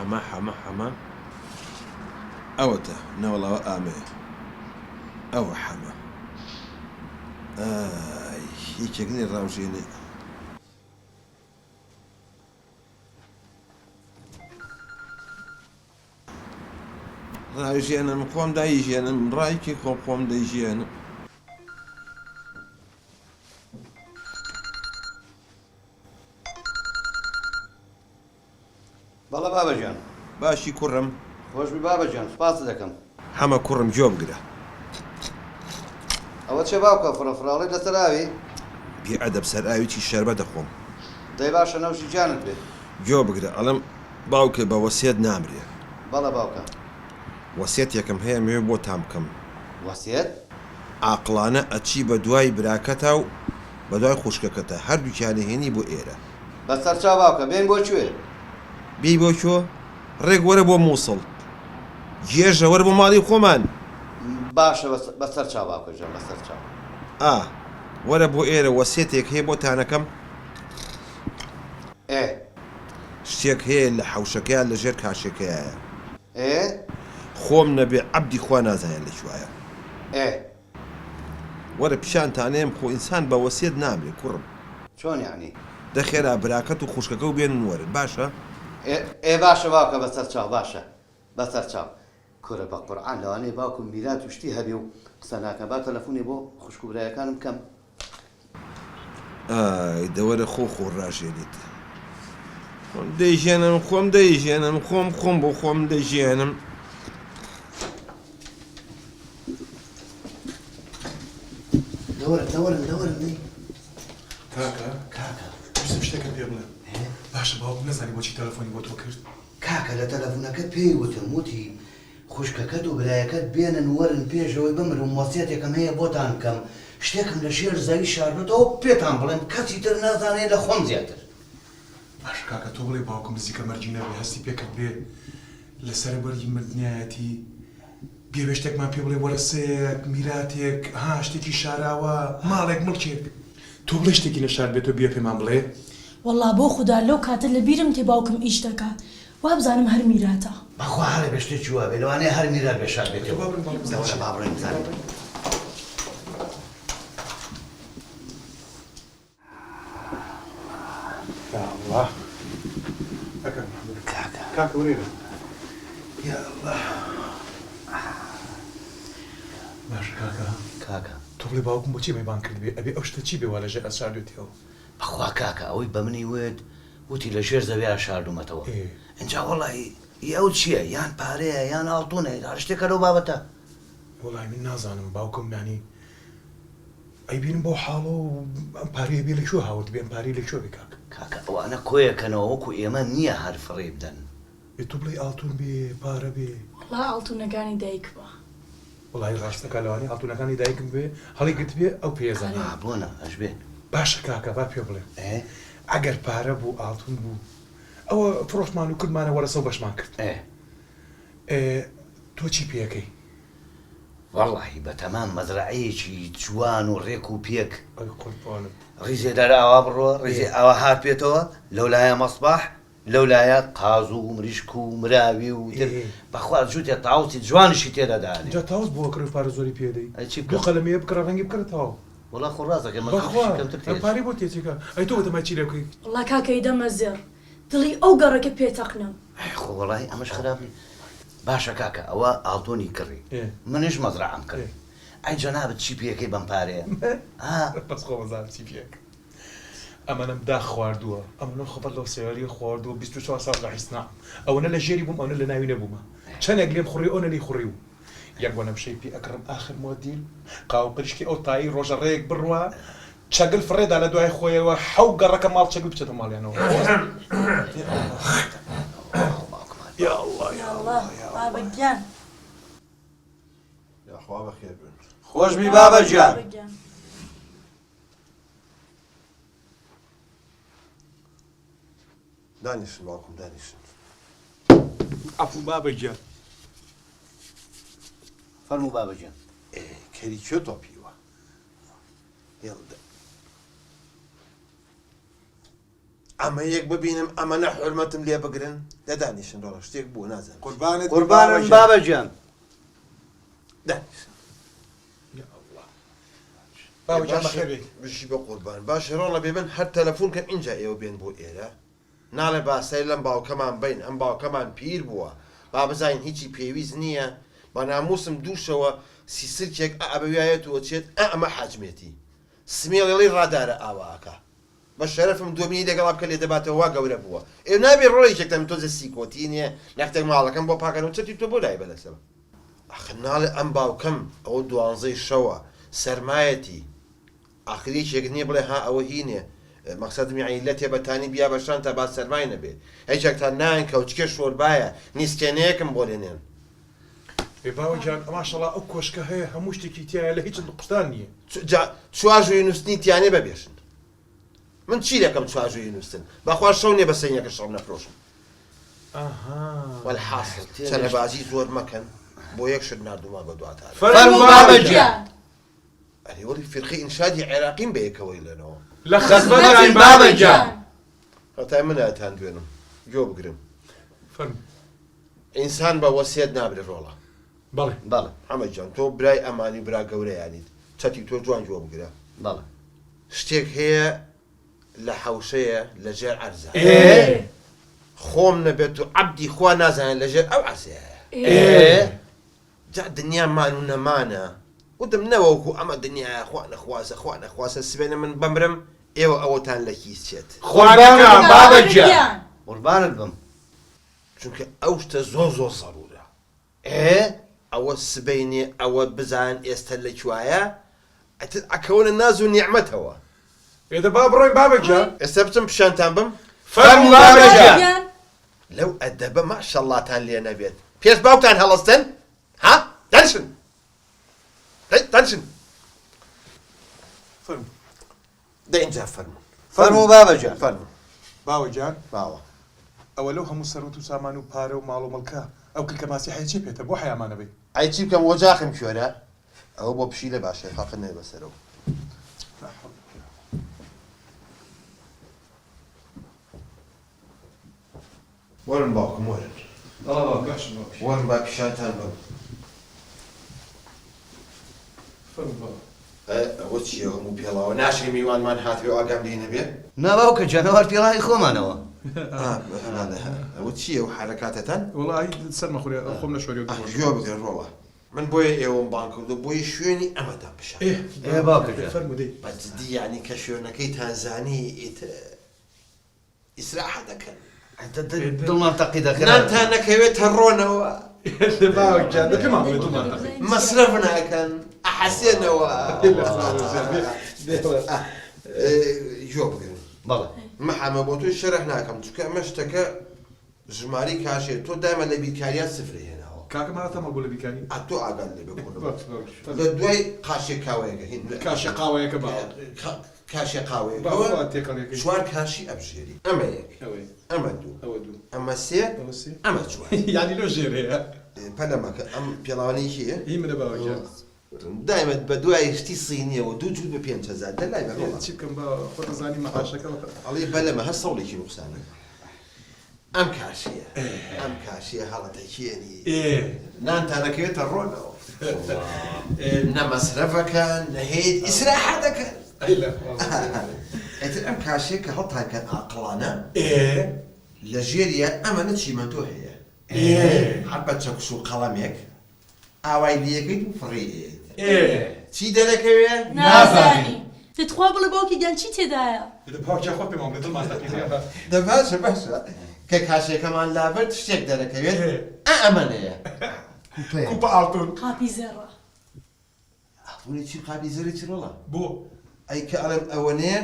حەمە حەمە حەمە ئەوەتە نەوەڵا ئەوە ئامەیە ئەوە حەمە ئای یەکێک نیە ڕاوژێنێ. ڕایژێنم خۆم دایژێنم ڕایکی خۆم خۆم دەیژێنم. بەڵێ بابە گیان. باشی کوڕم؟ خۆشبی بابە گیان سوپاست دەکەم. حەمە کوڕم گوێ بگرە. ئەوە چیە باوکە فڕە فڕاڵی لەسەر ئاوی؟ بێ ئەدەب سەر ئاوی چی شەربەت دەخۆم. دەی باشە نەوشی گیانت بێ. گوێ بگرە ئەڵێم باوکە بە وەسێت نامرێ. بەڵێ باوکە. وەسێتێکم هەیە ئەمەوێ بۆتان بکەم. وەسێت؟ عاقڵانە ئەچی بە دوای براکەتا و بە دوای خوشکەکەتا هەردووکیان ئەهێنی بۆ ئێرە. بە سەرچاو باوکە، بێین بۆ کوێ؟ بێی بۆ کوێ؟ ڕێک وەرە بۆ مووسڵ. گێژە، وەرە بۆ ماڵی خۆمان. باشە بە سەرچاو باوکە گیان، بە سەرچاو. ئا، وەرە بۆ ئێرە، وەسێتێک هەیە بۆتانەکەم. ئێ. شتێک هەیە لە حەوشەکەیا لە ژێر کاشێکەیایە. ئێ. خۆم نەبێ عەبدی خوا نازانێ لە کوایە. ئێ. وەرە پیشانتانێم خۆ ئینسان بە وەسیەت نامرێ کوڕم. چۆن یەعنی؟ دە خێرا براکەت و خوشکەکەو بێنن وەرن باشە؟ ئێ ئێ باشە باوکە بەسەر چاو باشە بەسەر چاو. کورە بە قورعان لەوانەیە باوکم میرات و شتی هەبێ و قسە ناکا با تەلەفونێ بۆ خوشک و برایەکانم بکەم. ئای دە وەرە خۆ خۆ ڕاژێنیت. خۆم دەیژێنم خۆم دەیژێنم خۆم خۆم بۆ خۆم دەژێنم. دەوەرن دەوەرن دەوەرن دەی. کاکە کاکە. ویستم شتێکت پێ بڵێم. باشە باوکم نەزانی بۆچی تەلەفۆنی بۆ تۆ کرد؟ کاکە لە تەلەفونەکە پێی وتم وتی خوشکەکەت و برایەکەت بێنن وەرن پێش ئەوەی بمرم وەسیەتێکم هەیە بۆتان بکەم شتێکم لە ژێر زەوی شاردۆتەوە پێتان بڵێم کەسی تر نازانێ لە خۆم زیاتر. باشە کاکە تۆ بڵێی باوکم نزیکە مەرگی نەبێ هەستی پێ کردبێ لەسەر بەرگی مردنیایەتی بیەوێ شتێکمان پێ بڵێ وەرەسەیەک میراتێک ها شتێکی شاراوە ماڵێک مڵکێک تۆ بڵێی شتێکی نەشاردبێتەوە بیە پێمان بڵێ. وەڵا بۆ خودا لەو کاتە لە بیرم تێ باوکم ئیش دەکا وابزانم هەر میراتە. بەخوا هەرە بێ شتێکی وابێ لەوانەیە هەر میرات بێ شاردبێتەوە. دەوەرە با بڕۆین بزانین. یا اللە کاکە محمد کاکە کاکە وەرێرە یا اللە باشە کاکە کاکە تۆ بڵێ باوکم بۆچی ئەمەی بانگ کردبێ ئەبێ ئەو شتە چی بێ وا لە ژێر ئەشاردوێتیەوە بەخوا کاکە ئەوەی بە منی وت وتی لە ژێر زەویا شاردومەتەوە ئینجا وەڵی ئی ئەو چییە یان پارەیە یان ئاڵتونە هەر شتێکە لەو بابەتە وەڵی من نازانم باوکم یانی ئەیبینم بەو حاڵە و ئەم پارەیە بێ لە کوێ هاوردبێ ئەم پارەی لە کوێ بێ کاک. کاکە ئەوانە کۆیەکەنەوە وەکو ئێمە نیە هەر فڕێی بدەن. ئێ تۆ بڵێی ئاڵتون بێ پارە بێ. وەڵا ئاڵتونەکانی دایکمە. وەڵاهی ڕاست دەکا لەوانەیە ئاڵتونەکانی دایکم بێ هەڵی گرتبێ ئەو پێ ئەزانێ. ئا بۆ نا ئەشبێ. باشە کاکە با پێ بڵێم ئێ. ئەگەر پارە بوو ئاڵتون بوو ئەوە فڕۆشتمان و کردمانە وەرەسە و بەشمان کرد. ئێ. ئێ تۆ چی پێ ئەکەی؟ وەڵاهی بەتەمام مەزرەعەیەکی جوان و ڕێک و پێک. ئەی قوربانت. ڕیزێ دار ئاوا بڕۆ ڕیزێ ئاوا هات بێتەوە لەولایە مەسباح لەولایە قاز و مریشک و مراوی و تر بەخوا جووتێ تاوسی جوانیشی تێدا دانێ. جا تاوس بۆ ئەکڕی و پارە زۆری پێ ئەدەی؟ ئەی چی دوو بکەم؟ قەلەمەیە بکڕە ڕەنگی بکڕە تەواو. وەڵا خۆ ڕاست دەکەی بەخوا مەسروفیشی کەمتر ئەم تێ پارەی بۆ تێچێ کە ئەی تۆ بەتەمای چی لێ بکەی؟ وەڵا کاکە ئیدەمە زێڕ دڵی ئەو گەڕەکە پێ تەقنم. ئەی خۆ وەڵاهی ئەمەش خراپ نیە. باشە کاکە ئەوە ئاڵتۆنی کڕی منیش مەزرەعەم کڕی ئەی جەنابت چی پێکەی بەم پارەیە ها. بەس خۆم ئەزانم چی پێکەم ئەمەنەم داخ خواردووە ئەمەنەم خەفەت لەو سەیاریە خواردووە 24 ساڵ لە حیسنام ئەوەنە لە ژێری بووم ئەونە لە ناوی نەبوومە چەنێک لێم خوڕی ئەونە لێی خوڕیوم یەک وەنەوشەی پێ ئەکڕم ئاخر مۆدیل قاو قریشکی ئەو تایی ڕۆژە ڕێیەک بڕوا چەگل فڕێدا لە دوای خۆیەوە حەو گەڕەکە ماڵ چەگل بچێتە ماڵیانەوە یا اللە یا اللە یا اللە بابە گیان. یاخوا بەخێر بێن. خۆشبی بابە گیان. دانیشن باوکم دانیشن. عەفو بابە گیان. فەرموو بابە گیان. ئێ کەری کوێ تۆپیوە؟ هێڵدە. ئەمە یەک ببینم ئەمەنە حورمەتم لێ بگرن دە دانیشن ڕۆڵە شتێک بووە نازانم چی. قوربانت بم قوربانم بابە گیان. بابە گیان. دانیشن. یا اللە. باوە گیان باشە بەخێر بێی. بژی بە قوربان. باشە ڕۆڵە بێ من هەر تەلەفون کەم ئینجا ئێوە بێن بۆ ئێرە. ناڵێ با سەیر لەم باوکەمان بەین ئەم باوکەمان پیر بووە با بزانین هیچی پێویست نییە بە ناموسم دووشەوە سیسرکێک ئە ئەبەویایەت و ئەچێت ئە ئەمە حەجمێتی سمێڵێڵی ڕادارە ئاوا ئەکا بە شەرەفم دۆمینی لەگەڵا بکە لێدەباتەوە وا گەورە بووە ئێ نابێ ڕۆڵێکێکتان تۆزێ سیکۆتی نیە نەختێک ماڵەکەم بۆ پاکەنەوە چەتی تۆ بۆ لای بە لەسەر ئەخر ناڵێ ئەم باوکەم ئەوە دوانزەی شەوە سەرمایەتی ئاخر یەکێک نیە بڵێ ها ئەوە هینێ مەقسەدم یەعنی لەتێ بەتانی بیا بە شانتا با سەرمای نەبێ هیچێکتان نایەن کەوچکێ شۆربایە نیسکێنەیەکم بۆ لێنێن. ئێ باوە گیان ماشەڵا ئەو کۆشکە هەیە هەموو شتێکی تیایە لە هیچت نوقستان نییە. جا چوار ژووری نووستنی تیانێ بەبێشن من چی دەکەم چوار ژووری نووستن بەخوا شەو نیە بە سەینەکە شەڕم نەفرۆشم. ئەها. وەلحاسڵ چەنەبازی زۆر مەکەن بۆ یەک شت ناردوومە بە دواتان. فەرموو بابە گیان. ئەرێ وەڵی فیرقەی ئینشادی عێراقیم بەیەکەوەی لەنەوە. لە خزمەتتاین بابە گیان. هەتای من ئەتان دوێنم گۆ بگرن. فەرموو. ئینسان بە وەسیەت نابرێ ڕۆڵە. بەڵێ. بەڵێ. حەمە گیان تۆ برای ئەمانی و برا گەورەیانیت چەتی تۆ جوان گۆ بگرە. بەڵێ. شتێک هەیە لە حەوشەیە لە ژێر عەرزە. ئێ. خۆم نەبێت و عەبدی خوا نازانێت لە ژێر ئەو عەرزەیە. ئێ. جا دنیا مان و نەمانە وتم نەوەکو ئەمە دنیایە خوا نەخوازە خوا نەخوازە سبەینێ من بمرم ئێوە ئەوەتان لە کیس چێت. خوا نەکا بابە گیان. قوربانت بم. چونکە ئەو شتە زۆر زۆر زەرورە. ئێ. ئەوە سبەینێ ئەوە بزان ئێستە لە کوایە ئیتر ئەکەونە ناز و نیعمەتەوە. ئێ دە با بڕۆین بابە گیان. ئێستا بچم پیشانتان بم. فەرموو بابە گیان. لەو ئەدەبە ماشەڵاتان لێ نەبێت پێش باوکتان هەڵەستن ها دانیشن دەی دانیشن فەرموو دە ئینجا فەرموون فەرموو بابە گیان فەرموون باوە گیان باوە ئەوە لەو هەموو سەروەت و سامان و پارە و ماڵ و مڵکە ئەو کلکە ماسیحەیە چێ پێتە بۆ حەیامان ئەبەی؟ ئەی چی بکەم وەجاخم کوێرە ئەوە بۆ پشیلە باشە فەقر نەبێ بەسەرەوە. لا حول ولا وەرن باوکم وەرن. بەڵێ باوکم. باشم باوکم. وەرن با پیشانتان بەم. فەرموو بابە. ئە ئەوە چییە هەموو پێڵاوە ناشێ میوانمان هاتبێ و ئاگام لێی نەبێ؟ نا باوکە گیان ئەوە هەر پێڵاوی خۆمانەوە. ئا بەڵێ ئەوە چییە ئەو حەرەکاتەتان؟ وەڵاهی سەرمە خورێ خۆم نەشۆریوە دوو ڕۆژە. گوێ بگرە ڕۆڵە من بۆیە ئێوەم بانگ کردووە بۆیە شوێنی ئەمەتان پیشان ئێ ئێ باوکە گیان. فەرموو دەی. بە جدی یانی کە شوێنەکەیتان زانی ئیتر ئیسراحە دەکەن. دڵمان تەقی دەکرد. نانتان نەکەوێتە ڕۆنەوە. باوە گیان دە پێمان بڵێ دڵمان تەقی. مەسرەف ناکەن ئەحەسێنەوە. گوێ بگرن. بەڵێ. محەمە بۆ تۆی شەرح ناکەم چونکە ئەمە شتەکە ژمارەی کاشێ تۆ دایمە لە بیرکاریا سفرە هێناوە. کاکە ماوە تەمەڵ بوو لە بیرکاری. ئە تۆ ئاگات لێ بێ کورم. لە دوای قاشێ کاوەیەکە هین. کاشێ قاوەیەکە باوە. کاشێ قاوەیەکەوە چوار کاشی ئەبژێری ئەمە یەک ئەمە دوو ئەمە سێ ئەمە چوار. یانی لۆ ژێر هەیە. پەلە مەکە ئەم پێڵاوانەی کێیە؟ هی منە باوە گیان. دایمە بە دوای شتی سینیەوە دوو جووت بە 5000 دە لای بەڕۆڵە. چی بکەم باوە خۆت ئەزانی مەعاشەکە. ئەڵێ بەلەمە هەر سەوڵێکی نوقسانە. ئەم کاشیە ئەم کاشیە هەڵەتەکێنی نانتان ئەکەوێتە ڕۆنەوە نە مەسرەفەکەن نە هیچ ئیسراحە دەکەن ئیتر ئەم کاشیە کە هەڵتان کەن ئاقڵانە لە ژێریە ئەمەنە چیمەنتۆ هەیە هەر بە چەکوش و قەڵەمێک ئاوای لێکەیت و فڕێی ئەیەیت. چی دەرەکەوێ؟ نازانی. دە تخوا بڵێ باوکی گیان چی تێدایە؟ دە باوک گیان خوا پێمان بڵێ دڵمان تەقی. دە باشە باشە کە کاشێکەمان لابرد شتێک دەرەکەوێت ئا ئەمەنەیە. کوپە ئاڵتون. قاپی زێڕە. ئاڵتونی چی قاپی زێڕی چی ڕۆڵە؟ بۆ؟ ئەی کە ئەڵێم ئەوەنەیە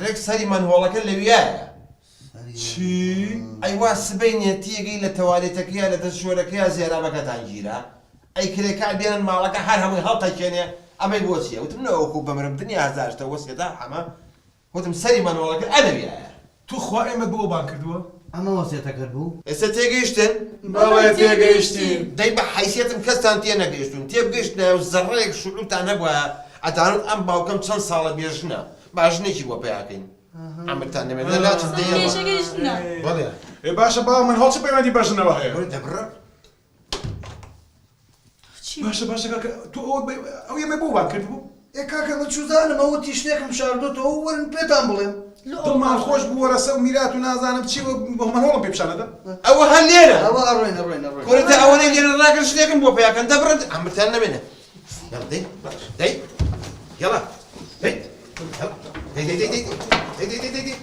ڕێک سەری مەنهۆڵەکە لەویایە. چی؟ ئەی وا سبەینێ تێگەی لە تەوالێتەکەیا لە دەستشۆرەکەیا زێرابەکەتان گیرا ئەی کرێکار بێنن ماڵەکە هەر هەمووی هەڵتەکێنێ ئەمەی بۆ چیە وتم نەوەکو بمرم دنیا هەزار شتە وەسێتە حەمە وتم سەری مەنۆڵەکە ئەلەویایە. توخوا ئێمەت بۆ بانگ کردووە؟ ئەمە وەسێتەکەت بوو؟ ئێستا تێگەیشتن؟ بەڵێ تێگەیشتین. دەی بە حەیسیەتم کەستان تێنەگەیشتوون تێبگەیشتنایە و زەڕەیەک شعورتان هەبوایە ئەتانوت ئەم باوکەم چەند ساڵە بێ ژنە با ژنێکی بۆ پەیا کەین. عەمرتان نەمێنێ لە لاچن دەی یەڵا. کێشەکەی ژنە. بەڵێ. ئێ باشە باوە من هەڵ چ پەیوەندی بە ژنەوە هەیە؟ کورە دەبڕە. چی؟ باشە باشە کاکە تۆ ئەوە ئەو ئێمە بۆ وان کردبوو؟ ئێ کاکە من چوزانم ئەوە تی شتێکم شاردۆتەوە وەرن پێتان بڵێم. دڵمان خۆش بوو وەرەسە و میرات و نازانم چی و من هۆڵم پێ پیشانەدا. ئەوە هەر لێرە. ئەوە ئەڕۆین ئەڕۆین ئەڕۆین. کورە تا ئەوەنەی لێرە ڕاگرن شتێکم بۆ پەیاکەن دەبڕن عەمرتان نەمێنێ. یەڵا دەی دەی یەڵا دەی یەڵا دەی دەی دەی دەی دەی دەی دەی دەی.